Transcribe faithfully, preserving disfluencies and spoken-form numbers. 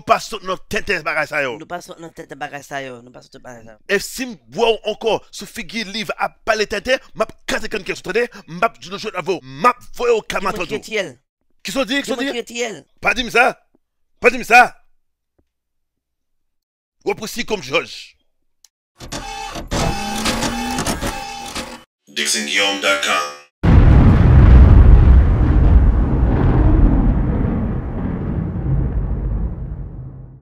Nou pa sot nan tenten bagay sa yo. Nou pa sot nan tenten bagay sa yo. Nou pa sot nan bagay sa yo. E si m wè w ankò sou figi live ap pale tenten, m ap kraze kann kè w, tande? M ap jwe jwèt avè w. M ap voye w kay matant ou. Kisa w di? Kisa w di? Pa di m sa. Pa di m sa. W ap resi kòm Jòj. Dixon Guillaume dot com.